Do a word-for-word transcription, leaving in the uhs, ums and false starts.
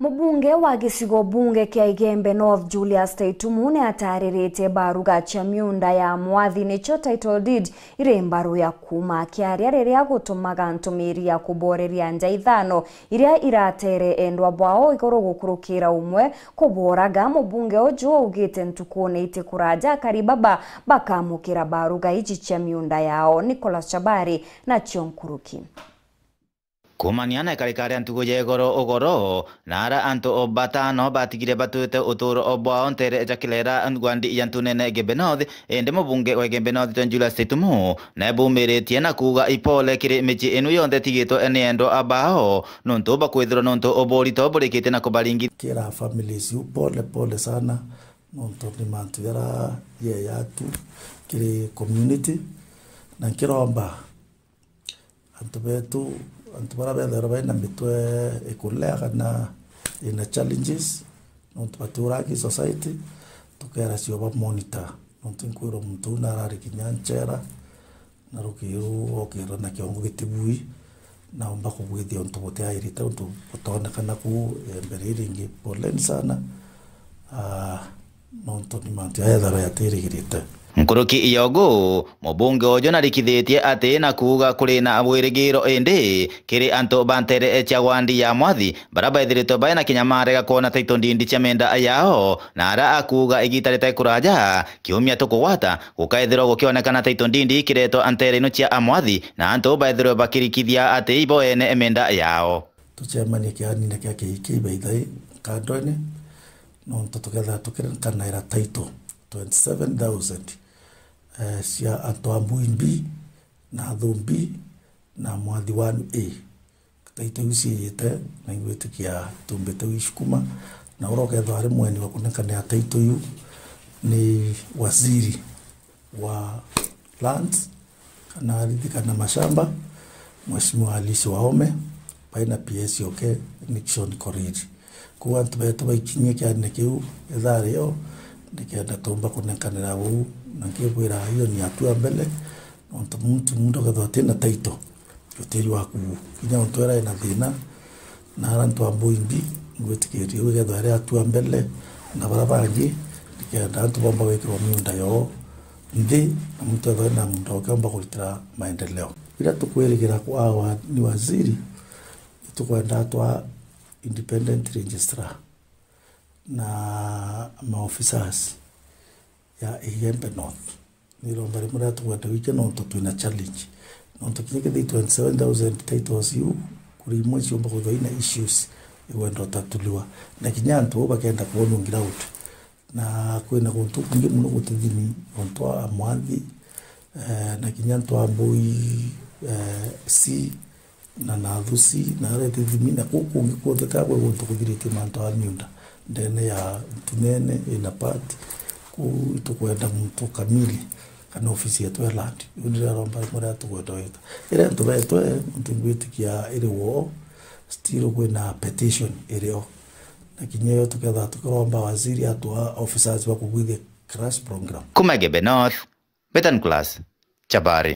Mubunge wa gicigo bunge kia Igembe North, Julius Taitumu, ni atariritie baruga cia miunda ya Mwathi, nicio title deed, iri mbaru ya kuuma. Akiaria riria gutumaga ntumiri ya kuboreria nja ithano iria iratere endwa bwao iguru gukurukira umwe kuboraga, mubunge uju augite ntukune itikuraja akari baba bakamukira baruga iji cia miunda yao. Nicholas Chabari nacio nkuruki. Kuumania na ikarika ria ntugu ya igoro ugoro, na ara antu batano batigire batwite uturo bwao ntere ja Kirera wandi ya Ntunene Igembe North, indi mubunge wa Igembe North John Julius Taitumu nebumiritie na kuuga ipole kiri micii inu yonthe itigitwe ni endwa bao, nontu bakwithirwa nontu uburito burikite na kubaringithia. Kira families iu pole pole sana, nontu ni mantu jara ye yatu kiri community, na nkiromba antu betu, antu bara bethairwa baina mitwe ikulea kana ina challenges, nontu baturangi society, tukera cio ba monitor, nontu nkwirwa muntu uu narari kinya nchera, na rukiru okirwa na kiongo gitibui, naumba kubwithia untu butiairite, untu butonekana kuu, eh, mbere iringi. Poleni sana. Ah, nontu ni mantu jaethara jatirigirite. Nkuruki ya ugu, mubunge uju narikithitie ati na kuuga kuri na wirigiro indi kiri antu ba ntere cia wandi ya Mwathi, bara baithiritwe baina kinya marega kwona title deed cia miunda yao, na ara akuuga igita ritai kuraja, kiumia tukugwata, gukaithirwa gukionekana title deed ikiretwa ntere ino cia Amwathi, na antu baithirwe bakirikithia ati ibo ene miunda yao. Tucemanie kianine kia K K by the way, Kandwene, nontu tukethira tukirikanaira title twenty seven thousand, eh, cia antu a Mbui B na Thumbi na Mwathi one A. Title iu ciiyite, na ingwitikia tumbite wisukuma, na uria ukethirwa ari mweni wa kunenkanira title iu ni waziri wa lands, kana arithi kana mashamba, Mheshimiwa Alice Wahome, bai na P S oke Nixon Koriri. Kwou antu betu baikinyie kianine kiu ithaa rio, nikenda tumba kunenkanira uu, na nkibwira hiyo ni hatua mbele, nontu muntu muntu akethirwa atina title, utiri waku kinya untu era ena thina, na ara antu a Mbui B, ngwitikiria iu ikethirwa iri hatua mbele, na bara bangi, nikenda antu bomba gwikirwa miunda yoo nthi, na muntu ethirwa ena muunda ukiomba kuritira maendeleo. Riria tukwirigira kwa awa ni waziri, itukwenda twa independent registrar na maofficers ya Igembe North. Ni iromba rimwe riria tukwenda gwikia nontu twina challenge. Nontu kinya kethira twenty seven thousand titles iu, kuri imwe ciumba kwithirwa ina issues igwenda utatuliwa. Na kinya antu bau bakenda kwonwa ground. Na kwina guntu kungi muno gutithimi, guntu a Mwathi, eh, na kinya antu a Mbui, eh, C, na Nathusi, na aria itithimi, na kuu kungi kunthe kaa kwi guntu kuthiritie mantu a miunda, ndene ya Ntunene, ina part, kuu itukwenda muntu kamili, kana ofisi yetu ya land. Iu nirio iromba rimwe riria tukwenda gwika. Iria antu betwe, muntu ingwitikia iri woo, still kwina petition irio. Na kinya iyo tukethirwa tukiromba waziri atwa officers ba kugwithia crash program. Kuma Igembe North, Betan Class, Chabari.